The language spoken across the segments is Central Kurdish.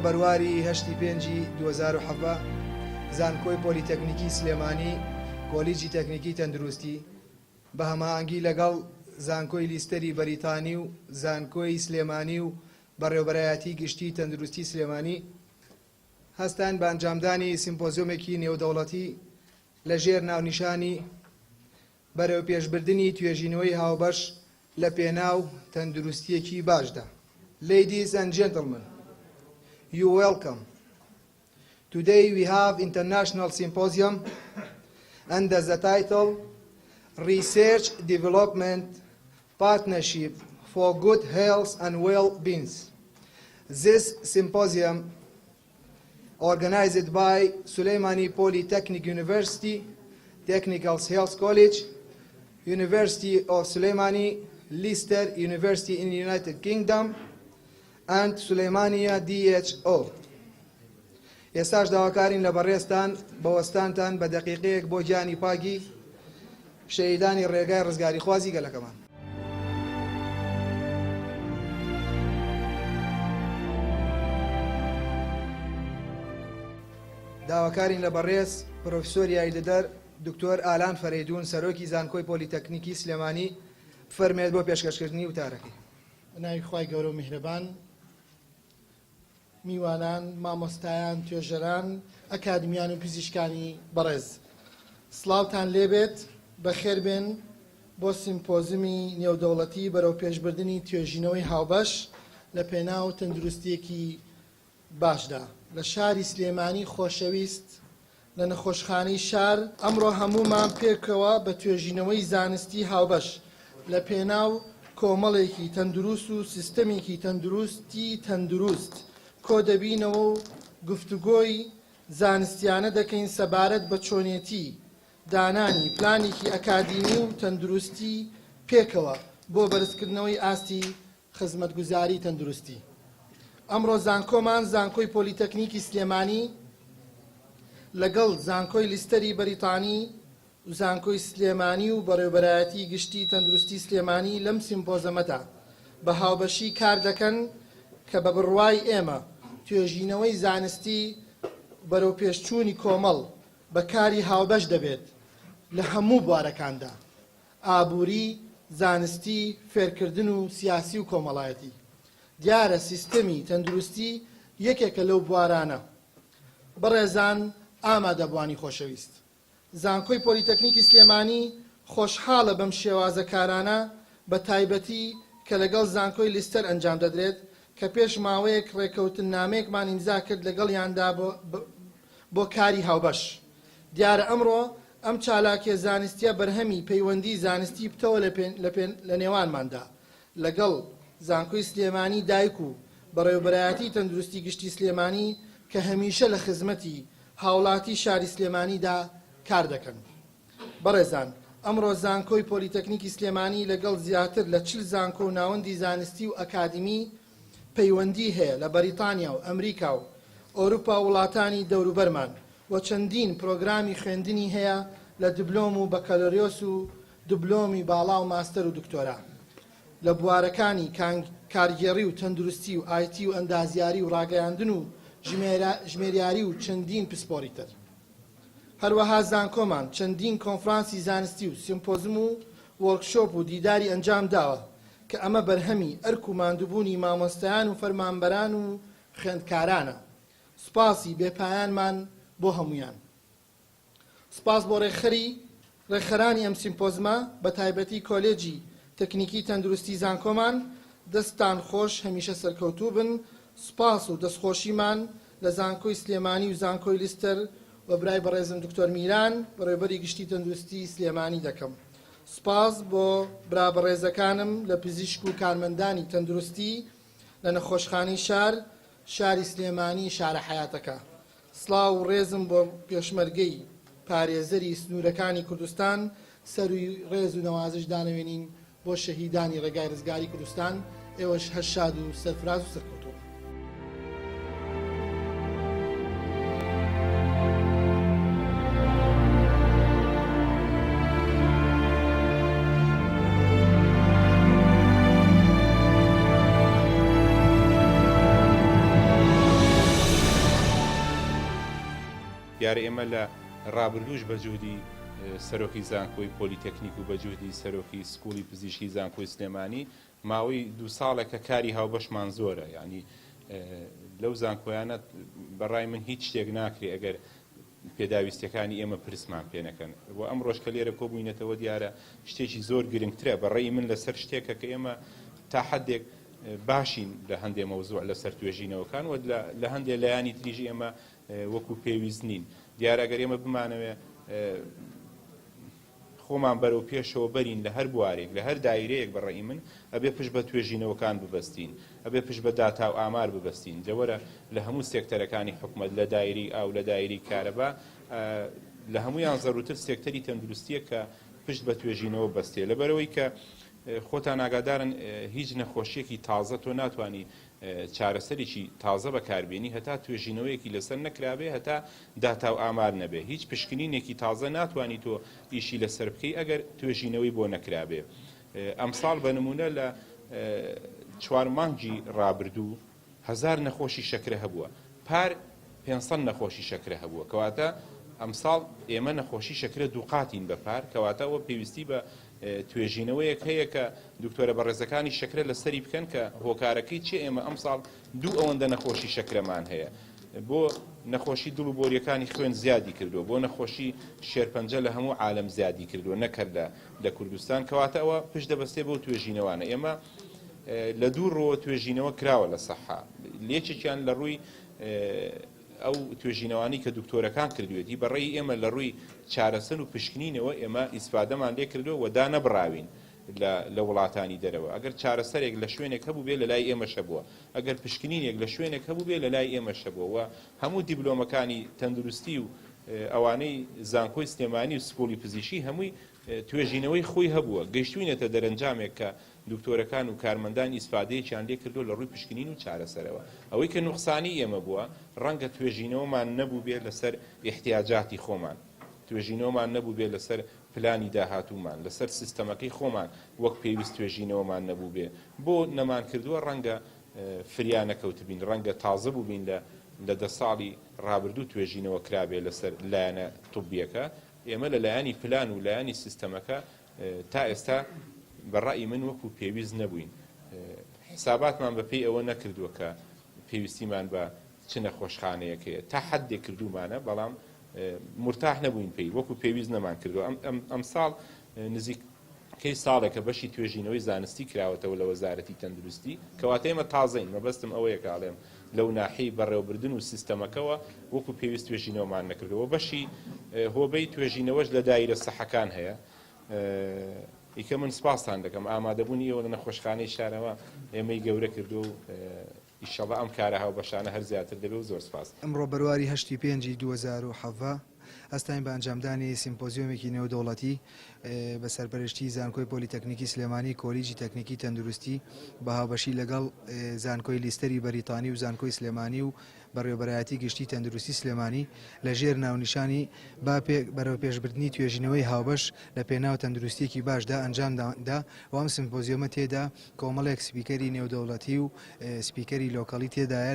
بەرواری هەشتی پێنجی 2017 زانکۆی پۆلیتەکنیکی سلێمانی کۆلیجی تەکنیکی تەندروستی بە هەماهەنگی لەگەڵ زانکۆی لیستەری بەریتانی و زانکۆی سلێمانی و بەڕێوەبەرایەتی گشتی تەندروستی سلێمانی هەستان بە ئەنجامدانی سیمپۆزیۆمێکی نێودەوڵەتی لە ژێر ناونیشانی بەرەوپێشبردنی توێژینەوەی هاوبەش لە پێناو تەندروستییەکی باشدا. Ladies and gentlemen, you welcome. Today we have international symposium under the title Research Development Partnership for Good Health and Well-being. This symposium organized by Sulaimani Polytechnic University, Technical Health College, University of Sulaimani, Leicester University in the United Kingdom, and Sulaimania DHO. ئێستاش داواکارین لە بەڕێزتان بە وەستانتان بە دەقیقەیەک بۆ گیانی پاکی شەهیدانی ڕێگای ڕزگاریخوازی گەلەکەمان. داواکارین لە بەڕێز پرۆفیسۆر یاریدەدەر دکتۆر ئالان فەرەیدوون سەرۆکی زانکۆی پۆلیتەکنیکی سلێمانی بفەرموێت بۆ پێشکەشکردنی وتارەکەی. بە ناوی خوای گەورە و میهرەبان. میوانان، مامۆستایان، توێژەران، ئەکادمیان و پزیشکانی بەڕێز. سڵاوتان لێبێت، بەخێربێن بۆ سیمپۆزمی نێودەوڵەتی بەرەوپێشبردنی توێژینەوەی هاوبەش لە پێناو تەندروستییەکی باشدا لە شاری سلێمانی خۆشەویست لە نەخۆشخانەی شار، ئەمڕۆ هەموومان پێکەوە بە توێژینەوەی زانستی هاوبەش لە پێناو کۆمەڵێکی تەندروست و سیستەمێکی تەندروستی تەندروست کۆدەبینەوە و گفتوگۆی زانستیانە دەکەین سەبارەت بە چۆنێتی دانانی پلانێکی ئەکادیمی و تەندروستی پێکەوە بۆ بەرزکردنەوەی ئاستی خزمەتگوزاری تەندروستی. ئەمڕۆ زانکۆمان زانکۆی پۆلیتەکنیکی سلێمانی لەگەڵ زانکۆی لیستەری بەریتانی و زانکۆی سلێمانی و بەڕێوبەرایەتی گشتی تەندروستی سلێمانی لەم سیمپۆزەمەدا بە هاوبەشی کار دەکەن کە بە بڕوای ئێمە توێژینەوەی زانستی بەرەوپێشچوونی کۆمەڵ بە کاری هاوبەش دەبێت لە هەموو بوارەکاندا. ئابووری، زانستی، فێرکردن و سیاسی و کۆمەڵایەتی. دیارە سیستەمی تەندروستی یەکێکە لەو بوارانە. بەڕێزان ئامادەبووانی خۆشەویست. زانکۆی پۆلیتەکنیکی سلێمانی خۆشحاڵە بەم شێوازە کارانە بە تایبەتی کە لەگەڵ زانکۆی لیستەر ئەنجام دەدرێت کە پێش ماوەیەک ڕێکەوتننامەیەکمان ئیمزا کرد لەگەڵیاندا بۆ کاری هاوبەش. دیارە ئەمڕۆ ئەم چالاکیە زانستیە بەرهەمی پەیوەندی زانستی پتەوە لە نێوانماندا لەگەڵ زانکۆی سلێمانی دایک و بەڕێوەبەرایەتی تەندروستی گشتی سلێمانی کە هەمیشە لە خزمەتی هاوڵاتی شاری سلێمانیدا کار دەکەن. بەڕێزان ئەمڕۆ زانکۆی پۆلیتەکنیکی سلێمانی لەگەڵ زیاتر لە 40 زانکۆ و ناوەندی زانستی و ئەکادیمی پەیوەندی هەیە لە بەریتانیا و ئەمریکا و ئەوروپا و وڵاتانی دەوروبەرمان و چەندین پرۆگرامی خوێندنی هەیە لە دبلۆم و بەکالۆریۆس و دبلۆمی باڵا و ماستەر و دکتۆرا لە بوارەکانی کارگێڕی و تەندروستی و ئایتی و ئەندازیاری و ڕاگەیاندن و ژمێریاری و چەندین پسپۆڕی تر. هەروەها زانکۆمان چەندین کۆنفرانسی زانستی و سیمپۆزم و وۆرکشۆپ و دیداری ئەنجام داوە کە ئەمە بەرهەمی ئەرک و ماندووبوونی مامۆستایان و فەرمانبەران و خوێندکارانە. سوپاسی بێ پایانمان بۆ هەموویان. سوپاس بۆ ڕێکخەری ڕێکخەرانی ئەم سیمپۆزمە بە تایبەتی کۆلێجی تەکنیکی تەندروستی زانکۆمان، دەستتان خۆش هەمیشە سەرکەوتوو بن، سوپاس و دەستخۆشیمان لە زانکۆی سلێمانی و زانکۆی لیستەر و برای بەڕێزم دکتۆر میران بەڕێوبەری گشتی تەندروستی سلێمانی دەکەم. سوپاس بۆ برا بەڕێزەکانم لە پزیشک و کارمەندانی تەندروستی لە نەخۆشخانەی شار، شاری سلێمانی شارە حەیاتەکە. سڵاو و ڕێزم بۆ پێشمەرگەی پارێزەری سنوورەکانی کوردستان، سەرووی ڕێز و نەوازش دانەوێنین بۆ شەهیدانی ڕێگای ڕزگاری کوردستان، ئێوەش هەر شاد و سەرفراز و سەرکەوتوو بن. دیارە ئێمە لە ڕابردووش بە جوهدی سەرۆکی زانکۆی پۆلیتەکنیک و بە جوهدی سەرۆکی سکوڵی پزیشکی زانکۆی سلێمانی ماوەی دوو ساڵێکە کاری هاوبەشمان زۆرە، یانی لەو زانکۆیانە بە ڕای من هیچ شتێک ناکرێ ئەگەر پێداویستیەکانی ئێمە پرسمان پێ نەکەن و ئەمڕۆش کە لێرە کۆبووینەتەوە دیارە شتێکی زۆر گرنگترە بە ڕێی من لەسەر شتێکە کە ئێمە تا حدێک باشین لە هەندێ مەوزوع لەسەر توێژینەوەکان و لە هەندێ لایەنی تریش ئێمە وەکو پێویست نین. دیارە ئەگەر ئێمە بمانەوێ خۆمان بەرەو پێشەوە بەرین لە هەر بوارێک، لە هەر دایرەیەک بە ڕەئی من ئەبێ پشت بە توێژینەوەکان ببەستین، ئەبێ پشت بە داتا و ئامار ببەستین. لەوەرە لە هەموو سێکتەرەکانی حکومەت، لە دایرەی ئاو، لە دایرەی کارەبا، لە هەموویان زەروورتر سێکتەری تەندروستییە کە پشت بە توێژینەوە بەستێ. لەبەرئەوەی کە خۆتان ئاگادارن هیچ نەخۆشییەکی تازە تۆ ناتوانی چارەسەرێکی تازە بەکاربێنی هەتا توێژینەوەیەکی لەسەر نەکرابێ، هەتا داتا و ئامار نەبێ. هیچ پشکنینێکی تازە ناتوانی تۆ ئیشی لەسەر بکەی ئەگەر توێژینەوەی بۆ نەکرابێ. ئەمساڵ بە نموونە لە چوار مانگی ڕابردوو هەزار نەخۆشی شەکرە هەبووە، پار 500 نەخۆشی شەکرە هەبووە، کەواتە ئەمساڵ ئێمە نەخۆشی شەکرە دووقاتین بە پار، کەواتە ئەوە پێویستی بە توێژینەوەیەک هەیە کە دکتۆرە بەڕێزەکانی شەکرە لەسەری بکەن کە هۆکارەکەی چیە ئێمە ئەمساڵ دوو ئەوەندە نەخۆشی شەکرەمان هەیە بۆ نەخۆشی دڵ و بۆریەکانی خوێن زیادی کردووە بۆ نەخۆشی شێرپەنجە لە هەموو عالەم زیادی کردووە نەک هەر لە لە کوردستان کەواتە ئەوە پشت دەبەستێ بەو توێژینەوانە ئێمە لە دوو ڕووە توێژینەوە کراوە لە سەحا لێکێکیان لە ڕووی ئەو توێژینەوانەی کە دکتۆرەکان کردوێتی بە ڕێی ئێمە لە ڕووی چارەسەر و پشکنینەوە ئێمە ئیسفادەمان لێ کردووە و دانەبڕاوین لە لە وڵاتانی دەرەوە ئەگەر چارەسەرێک لە شوێنێک هەبووبێ لە لای ئێمەش هەبووە ئەگەر پشکنینێک لە شوێنێک هەبووبێ لە لای ئێمەش هەبووە و هەموو دیبلۆمەکانی تەندروستی و ئەوانەی زانکۆی سلێمانی و سکوڵی پزیشکی هەمووی توێژینەوەی خۆی هەبووە گەیشتوینەتە دەرەنجامێک کە دکتۆرەکان و کارمەندان ئیسفادەیەکیان لێ کردووە لە ڕووی پشکنین و چارەسەرەوە. ئەوەی کە نوقسانی ئێمە بووە، ڕەنگە توێژینەوەمان نەبووبێ لەسەر ئیحتیاجاتی خۆمان، توێژینەوەمان نەبووبێ لەسەر پلانی داهاتوومان، لەسەر سیستەمەکەی خۆمان وەک پێویست توێژینەوەمان نەبووبێ. بۆ نەمانکردووە؟ ڕەنگە فریا نەکەوتبین، ڕەنگە تازە بووبین لە لە دە ساڵی ڕابردوو توێژینەوە کرابێ لەسەر لایەنە طبییەکە. ئێمە لە لایەنی پلان و لایەنی سیستەمەکە تا ئێستا بە ڕەئی من وەکو پێویست نەبووین. حساباتمان بە پێی ئەوە نەکردووە کە پێویستیمان بە چ نەخۆشخانەیەک هەیە. تا حەدێک کردوومانە، بەڵام مورتاح نەبووین پێی، وەکو پێویست نەمانکردووە. ئەمساڵ نزیکەی ساڵێکە بەشی توێژینەوەی زانستی کراوەتەوە لە وەزارەتی تەندروستی، کەواتە ئێمە تازەین، مەبەستم ئەوەیە کە ئەڵێم لەو ناحیەی بەڕێوەبردن و سیستەمەکەوە وەکو پێویست توێژینەوەمان نەکردووە. بەشی هۆبەی توێژینەوەش لە دایرە سەحەکان هەیە. ئیکە من سپاستان دەکەم ئامادەبوونی ئێوە لە نەخۆشخانەی شارەوە ئێمەی گەورە کردووە و ئیشەڵا ئەم کارە هاوبەشانە هەر زیاتر دەبێ و زۆر سپاس. ئەمڕۆ بەرواری هەشتی پێنجی 2017 هەستاین بە ئەنجامدانی سیمپۆزیۆمێکی نێودەوڵەتی بە سەرپەرشتی زانکۆی پۆلیتەکنیکی سلێمانی کۆلیجی تەکنیکی تەندروستی بە هاوبەشی لەگەڵ زانکۆی لیستەری بەریتانی و زانکۆی سلێمانی و بەڕێوەبەرایەتی گشتی تەندروستی سلێمانی لە ژێر ناونیشانی با بەرەوپێشبردنی توێژینەوەی هاوبەش لە پێناو تەندروستیەکی باشدا ئەنجام دا و ئەم سمپۆزیۆمە تێدا کۆمەڵێک speaker ی نێودەوڵەتی و speaker ی local ی تێدایە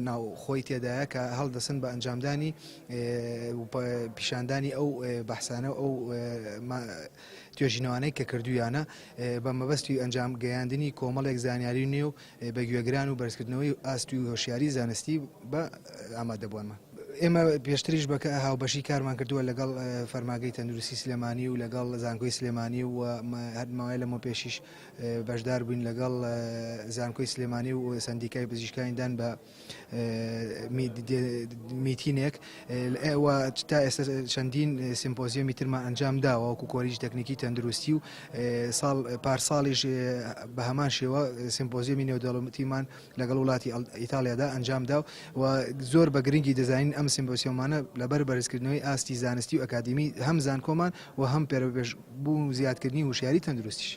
ناوخۆی تێدایە کە هەڵدەسن بە ئەنجامدانی پیشاندانی ئەو بەحسانە و ئەو توێژینەوانەی کە کردویانە بە مەبەستی ئەنجام گەیاندنی کۆمەڵێک زانیاری نوێ و بە گوێگران و بەرزکردنەوەی ئاست و هۆشیاری زانستی بە ئامادەبووانمان. ئێمە پێشتریش بە هاوبەشی کارمان کردووە لەگەڵ فەرمانگەی تەندروستی سلێمانی و لەگەڵ زانکۆی سلێمانی و هەر ماوەیە لەمە پێشیش بەشدار بووین لەگەڵ زانکۆی سلێمانی و سەندیکای پزیشکانی دان بە میتینێک و تا ئێستا چەندین سیمپۆزیۆمی ترمان ئەنجام داوە وەکو کۆلیجی تەکنیکی تەندروستی و ساڵ پارساڵیش بە هەمان شێوە سیمپۆزیۆمی نێودەوڵەتیمان لەگەڵ وڵاتی ئیتاڵیادا ئەنجامدا و زۆر بە گرنگی دەزانین ئەم سیمپۆزیۆمانە لەبەر بەرزکردنەوەی ئاستی زانستی و ئەکادیمی هەم زانکۆمان و هەم پێرەوپێشبوون و زیادکردنی هوشیاری تەندروستیش.